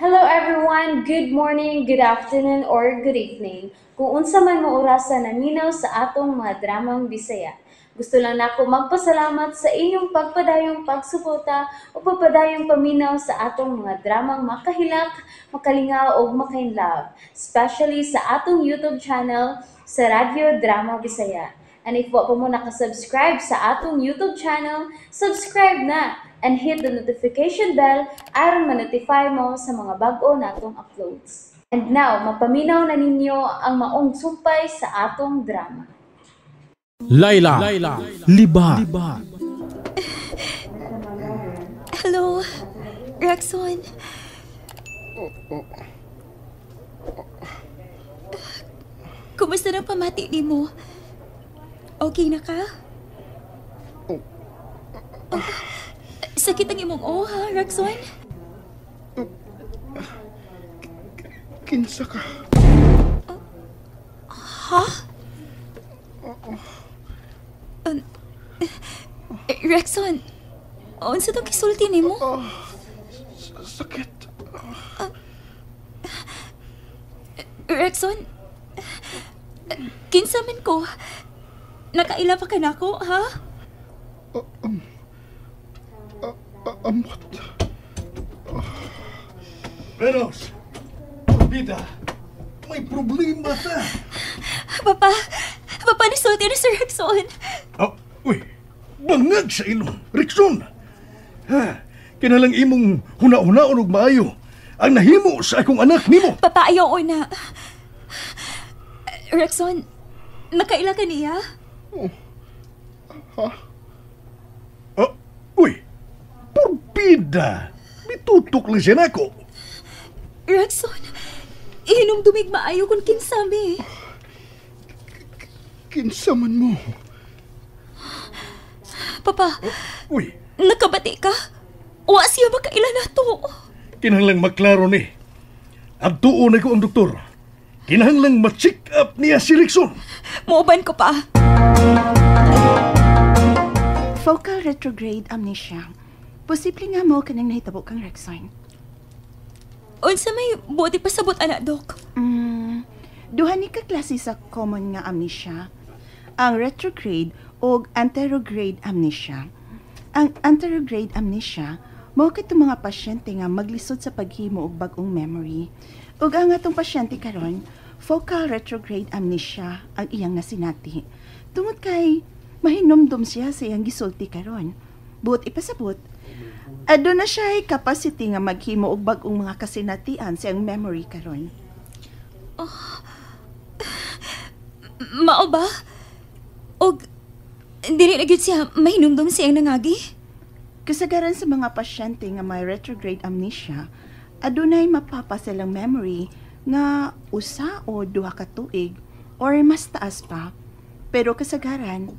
Hello everyone! Good morning, good afternoon, or good evening. Kung unsa man mo orasa naminaw sa atong mga dramang Bisaya. Gusto lang nako magpasalamat sa inyong pagpadayong pagsuporta o pagpadayong paminaw sa atong mga dramang makahilak, makalingaw ug makainlove, especially sa atong YouTube channel sa Radyo Drama Bisaya. And if wa pa mo nakasubscribe sa atong YouTube channel, subscribe na and hit the notification bell aron ma-notify mo sa mga bag-o natong uploads. And now, mapaminaw na ninyo ang maong sumpay sa atong drama. Laila, Liba. Hello, Rexon. Kumusta na pamati ni mo? Okay na ka? Oh, sakit ang imong o, ha, Rexon? Kinsa ka? Ha? Rexon, unsa tong gisulti nimo? Sakit. Rexon, kinsa man ko? Nakaila pa ka nako, ha? Amot. Renos, Bida, may problema ta. Papa, papa, nisulti ni Sir Rexon. Oh, uy, bangag sa ilong, Rexon. Ha, kinalang imong huna-hunaon og maayo ang nahimo sa akong anak nimo. Papa, ayaw na. Rexon, nakaila ka niya? Oh. Ha? Oh, uy, porbida. Mitutok lang siya nako. Rexon, ihinumdumig maayo kung kinsami. Kinsa man mo? Papa, oh, uy. Nakabati ka? Wa siya makaila na to. Kinahanglang maklaro ni. Adtuon na ko ang doktor. Kinahanglang ma-check up niya si Rexon. Muuban ko pa. Focal retrograde amnesia. Posible nga mo kanang nahitabo kang Rexon. Unsa may buti pasabot ana, Dok? Duha ni ka klase sa common nga amnesia. Ang retrograde o anterograde amnesia. Ang anterograde amnesia mao kadtong mga pasyente nga maglisod sa paghimo og bag-ong memory. Ug ang atong pasyente karon, focal retrograde amnesia ang iyang nasinati. Tungod kay mahinumdum siya sa iyang gisulti karon. Buot ipasabot, aduna siya capacity nga maghimo og bag-ong mga kasinatian sa iyang memory karon. Oh, mao ba? Og dili na gyud siya mahinumdum sa iyang nangagi? Kasagaran sa mga pasyente nga may retrograde amnesia, adunay mapapa silang memory nga usa o duha ka tuig or mas taas pa. Pero kasagaran,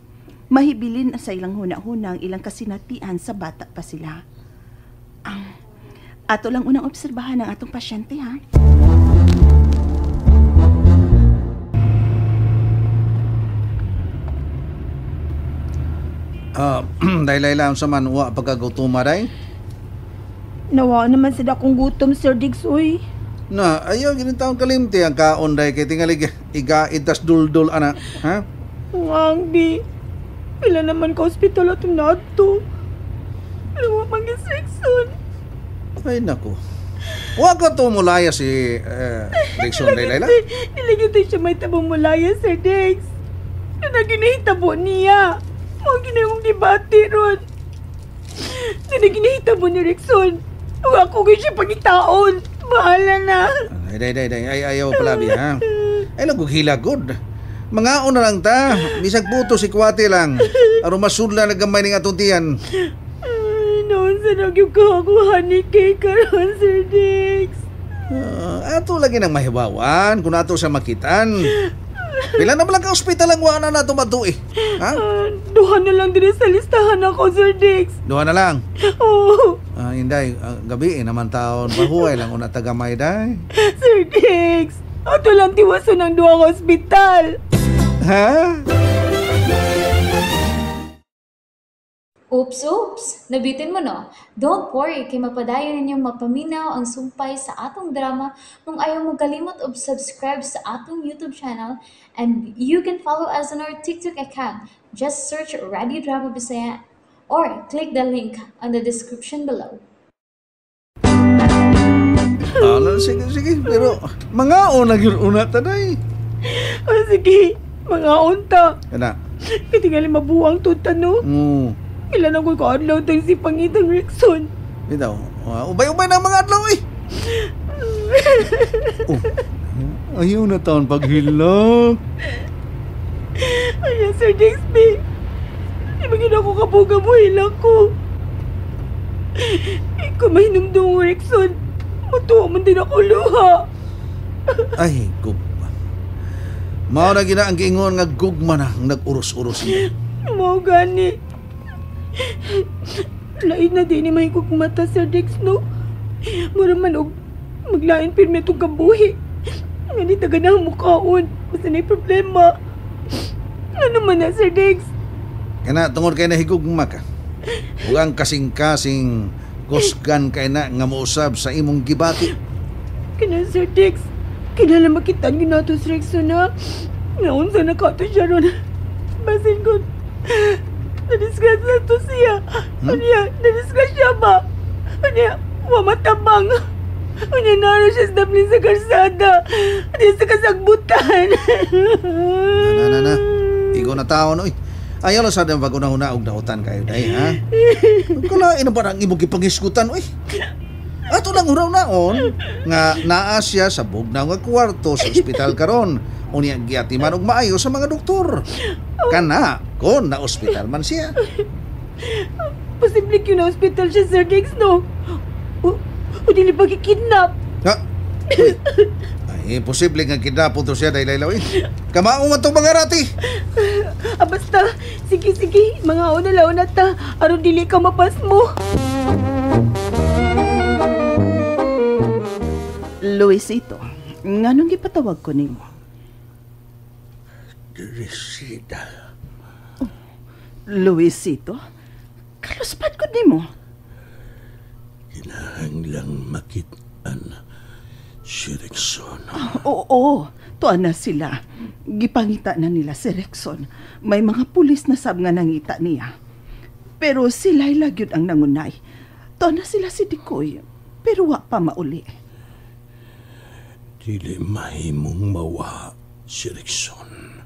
mahibilin sa ilang huna-huna ang ilang kasinatian sa bata pa sila. Ato lang unang obserbahan ang atong pasyente, ha? Day Layla, unsa man wa pagkagutuma day? Nawa naman sa dakong gutom, Sir Diggs, uy. Na, ayaw ginin taong kalimti ang kaon day kay tingali igaid tas duldul ana, ha? Ang bi. Pila naman ka ospital atong naadto. Luwa man gyud Rexon. Ay nako. Wa ka to mulaya si Rexon day Layla. Dili gyud siya may tabong mulaya, Sir Diggs. Ano ginahitabo niya? Mo ginahimong debate ron. Ano ginahitabo ni Rexon? Wa ko gyud siya pagitaon. Bahala na. Ay, day, day, day. Ay, ayaw palabi, ha? Ay, nagughila, good. Mangaon na lang ta. Bisag puto si Kwate lang. Aron masudla na gamay ning atong tiyan. Noon sa nagyog kahakuha ni Kay karon, Sir Dix. Ato lagi nang mahibawan kung ato sa makitan. Pila na ba lang ka ospital ang wala na ito matuwi? Ha? Duha na lang din sa listahan ako, Sir Dix. Duha na lang? Oo. Inday, gabi eh, naman taon. Pahuway lang una tagamay, day. Sir Dix, ato lang tiwason ang duha ka ospital. Ha? Oops, oops! Nabitin mo no? Don't worry, kay mapadayon ninyong mapaminaw ang sumpay sa atong drama kung ayaw mo kalimot og subscribe sa atong YouTube channel, and you can follow us on our TikTok account. Just search Radio Drama Bisaya or click the link on the description below. Ano, sige, sige. Pero, mga una gyud una tanay. Oh, sige, mga unta. Kana. Katingali mabuang tuta, no? Ilan ang kaadlaw tang si Pangitang Rickson. Bitaw, ubay-ubay na mga adlaw eh. Oh, ayaw na taon paghilak. Ay, Sir Dixby. Di ba gina ko kabuga mo hilak ko? Ikaw mahinumdum, Rickson. Matuwa man din ako luha. Ay, gugma. Mao na gina ang giingon nga gugma na ang nag-uros-uros niya. Mao gani. Lain na din ni may mata, Sir Dex, no? Mura man og maglain pirmi itong kabuhi. Nga ni taga na mukhaon. Basta na'y problema. Ano man na, Sir Dex? Kana, tungod kay nahigugma ka. Ug ang kasing-kasing kusgan kay na nga mousab sa imong gibati. Kana, Sir Dex, kinala makitaan yun nato, Sir Dex, na naunsa na ka to siya ron. Basin ko, nadisgrasya na to siya. Unya, nadisgrasya ba? Unya, wamatabang. Unya, naro siya sa daplin sa karsada. Di sa kasagbutan. Na. Igo na tao, no? Ayaw lang sa dang pag-una-una og dautan kayo, day, ha? Kalain na ba ang imong gipangisgutan, oy? Ato lang uraw-naon nga naa siya sa bugnaw nga kwarto sa ospital karon. Unya giatiman og maayo sa mga doktor. Kana kon na ospital man siya. Posible kyun na ospital siya, Sir Diggs, no? O dili ba kikidnap? Ha? Uy. Ay, imposible nga kidnapon to siya dahil laylaw eh. Kamao man tong mga rati. Ah, basta, sige, sige, mga una-launa ta, aron dili ka mapasmo. Luisito, nganong gipatawag ko nimo? Teresita. Oh, Luisito, kaluspat ko nimo. Kinahanglang makit-an si Rickson. Oh, oo, tuan na sila. Gipangita na nila si Rickson. May mga pulis na sab nga nangita niya. Pero si Laila gyud ang nangunay. Tuan na sila si Dikoy, pero wa pa mauli. Dili mahimong mawa si Rickson.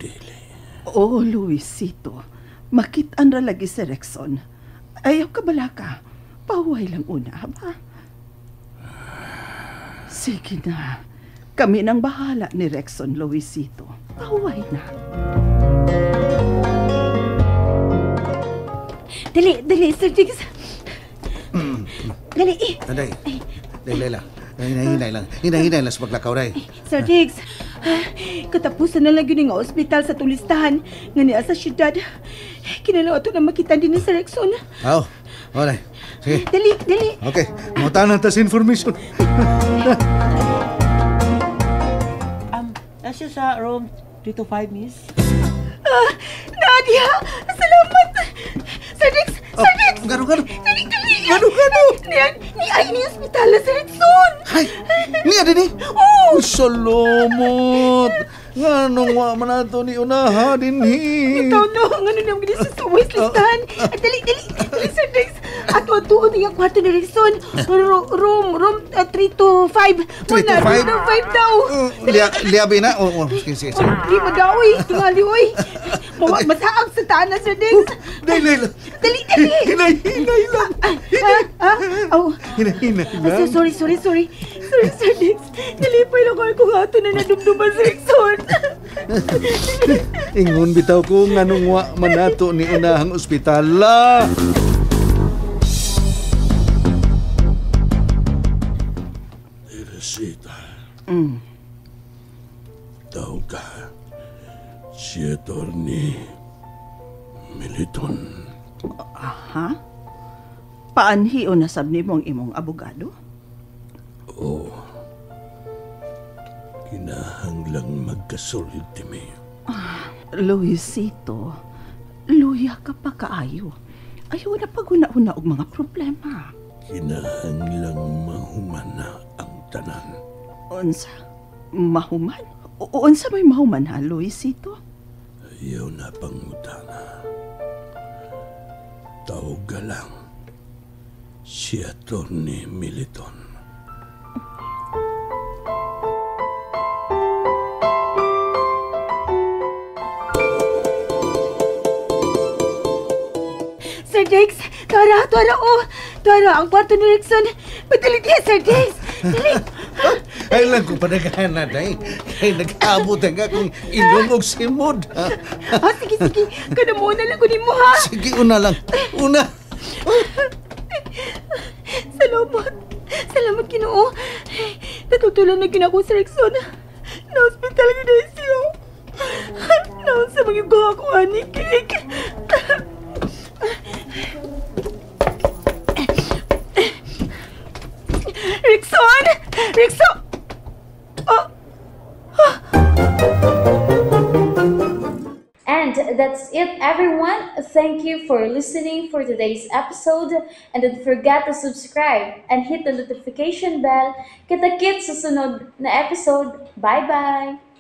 Dili. Oo, Luisito. Makit-an ra lagi si Rickson. Ayaw ka bala ka. Pahuway lang una, ba? Sige na. Kami nang bahala ni Rickson, Luisito. Pahuway na. Dali, dali, Sir Jigs. Dali, eh. Anday. Dali, Layla. Hinay-hinay lang. Hinay-hinay lang sa paglakaw, day. Sir Jigs, katapusan na lang yun nga ospital sa tulistahan nga niya sa syudad. Kinalaw ato na makita din ni Sir Rickson. Oo. Oh, day. Sige. Dali, dali. Okay. Mutanan ta sa information. Nasa sa room 325, miss? Nadia! Salamat! Sir Dex! Sir Dex! Gano, gano? Dali, dali! Gano, gano? Ni ay ni ospital sa Rickson! Ay! Niya din eh! Oh! Salomot! Nganong wa man ato ni unaha dinhi. Ikaw no, ngano nang gini sa suway listahan. Dali, dali, dali, Sir Dex. Ato atuon ang kwarto ni Rickson. Room 325. 325? 325 daw. Liabi na? Oh, sige, sige. Di mo daw eh. Tingali, oy. Masaag sa taan na, Sir Dex. Dali, dali. Dali, dali. Hinay, hinay lang. Hinay. Oh. Hinay, hinay lang. Sorry, sorry, sorry. Sorry, Sir Dex. Nalipay lang ako kung ato na nadumduman si Rickson. Ingon bitaw ko nganong wa man nato ni unahang ospital. Teresita. Daw ka si Atty. Militon. Aha? Paanhi o nasab nimo ang imong abogado? Oo. Kinahanglang magkasulti mi. Luisito, Luya ka pa kaayo. Ayaw na paghuna-huna og mga problema. Kinahanglang mahuman na ang tanan. Unsa? Mahuman? Unsa may mahuman ha, Luisito? Ayaw na pangutana. Tawag ka lang si Atty. Militon. Sir Dex, tuara, tuara, oh. Tuara, ang kwarto ni Rickson. Padali diya, Sir Dex. Dali. Ay lang ko panagana, day. Kay nag-abot ang akong ilong og simod. Ha? Ah, sige, sige. Kada mo na lang kunin mo, ha? Sige, una lang. Una. Salamat. Salamat, Ginoo. Natutulan na ginako si Rickson. Na-hospital na siya. Naon sa mga gawa ko, ani, cake. Rickson! Rickson! Oh. And that's it, everyone. Thank you for listening for today's episode. And don't forget to subscribe and hit the notification bell. Kita-kits sa sunod na episode. Bye-bye!